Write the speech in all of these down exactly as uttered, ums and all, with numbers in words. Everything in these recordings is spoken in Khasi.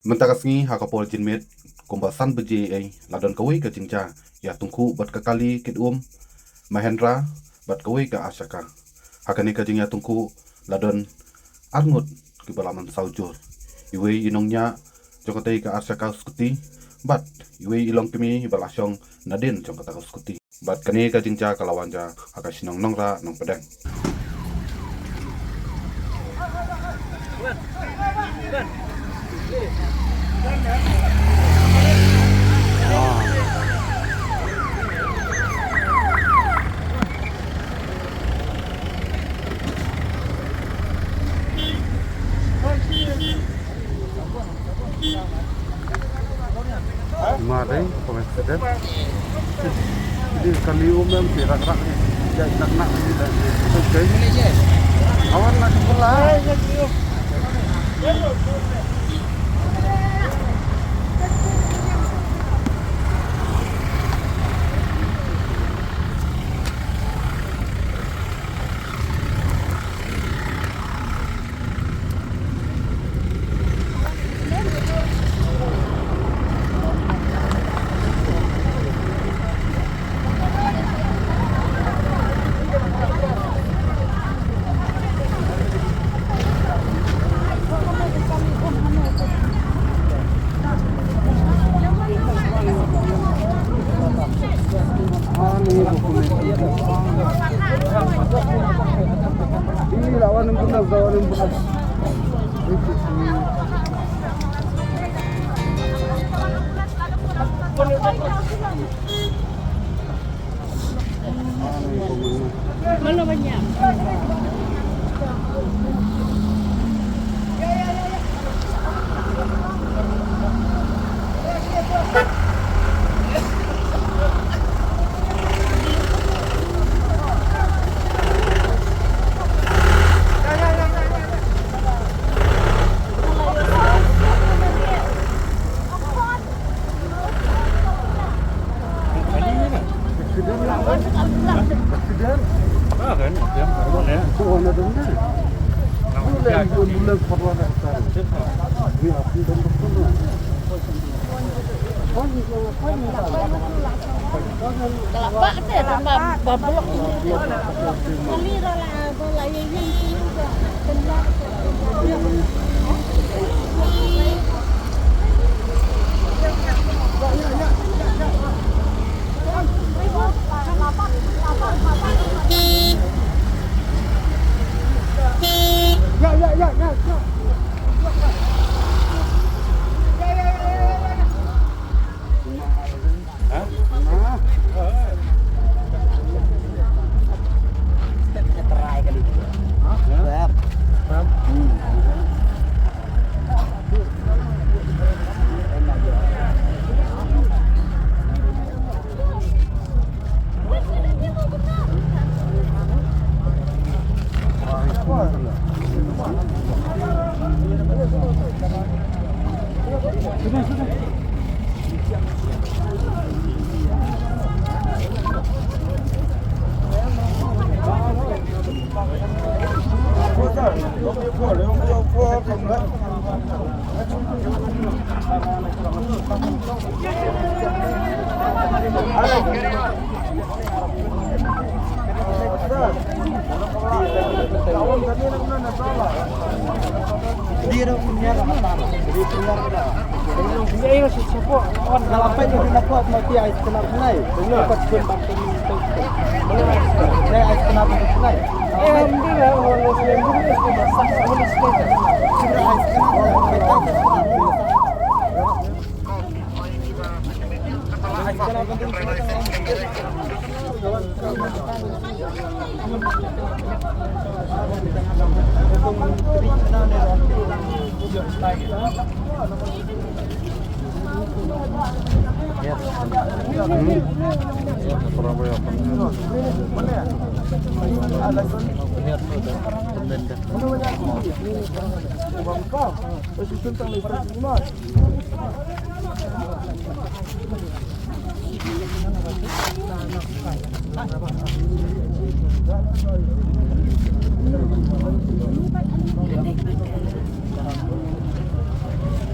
Mynta ka sngi ha ka por janmiet kumba san baje ei la don kawei ka jingjia ïatyngkhuh bad ka kali kit um Mahendra bad kawei ka arshaka. Ha kane ka jingïatyngkhuh la don arngut kiba la mynsaw jur. Iwei i nongñiah jong katei ka arshaka scooty bad iwei i longkmie iba la shong nadien jong kata ka scooty. Bad kane ka jingjia ka la wan jia ha ka shnong Nongrah Nongpdeng. Mare, kong accident. Di kali um em ti rak rak ni. Jai nak nak ni dah. Okay. Awan nak sebelah.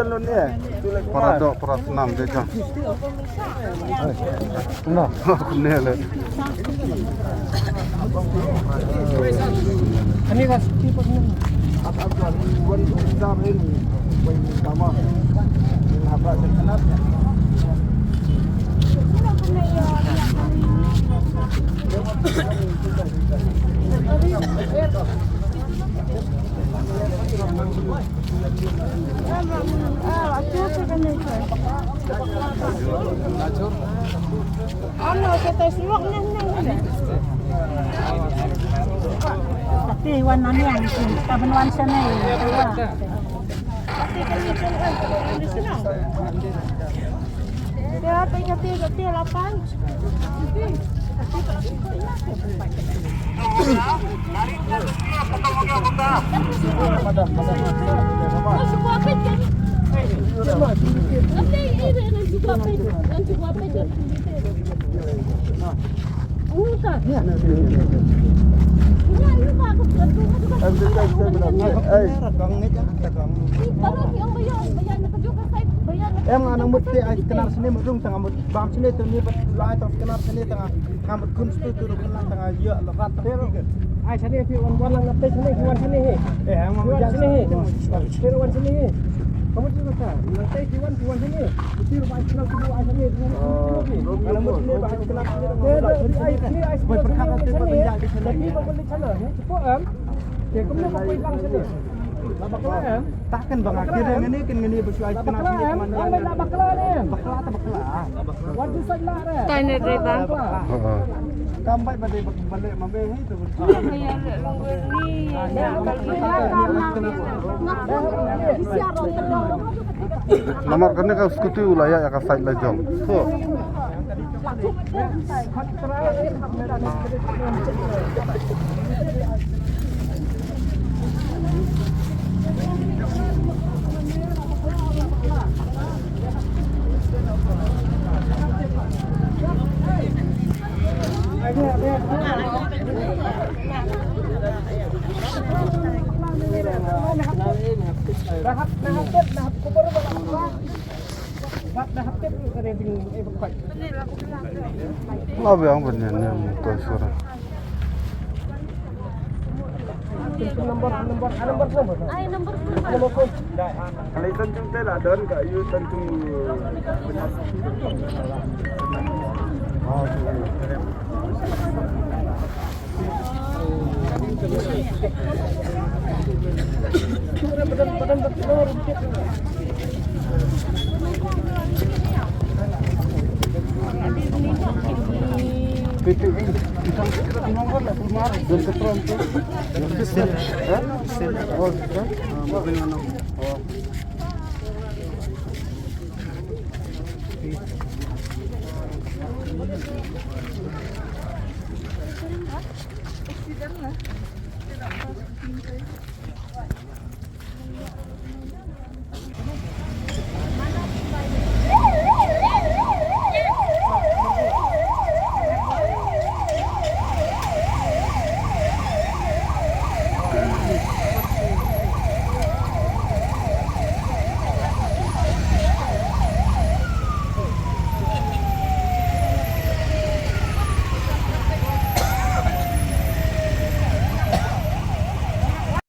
Para doh, para snam de jong. Kumne le. Kati wan nani ang, ka ban wan shane. Kati kani kan wan shane. Dia kati kati lapan. Em, nga nang mut te ai knar sini mut rung tang mut bam sini tu ni pat lai tang knar sini tang. Kam kun stu tu ru kan lang tang ya la rat ter. Ai sini phi wan wan lang te sini phi wan sini hi. Eh, ang wan sini hi. Phi wan sini hi. Kamu tu kata. Lang te phi wan phi wan sini. Phi ru bai sini tu ai sini. Kalau mesti ni bai sini. Ai sini ai sini. Bai perkara tu bai sini. Tapi bai sini sana. Ni cepat am. Ke kamu nak pergi lang sini. Lah bakla em. Takan bang akhir ngani kan ngani bersuai kena sini teman. Ang bai lah bakla em. Bakla ta bakla. Wan tu sait lah re. Tanya driver. Kam bai balik balik mame hai tu. Iya, iya, iya, iya. Iya, iya, iya. Namar kane ka scooty u la ïaid ïa ka side la jong. So. Nga biang ban ïa ïa motor shuwa. Number, number, ah, number phone. Ai, number phone. Number phone. Alai tang jong te la don ka yu tang jong.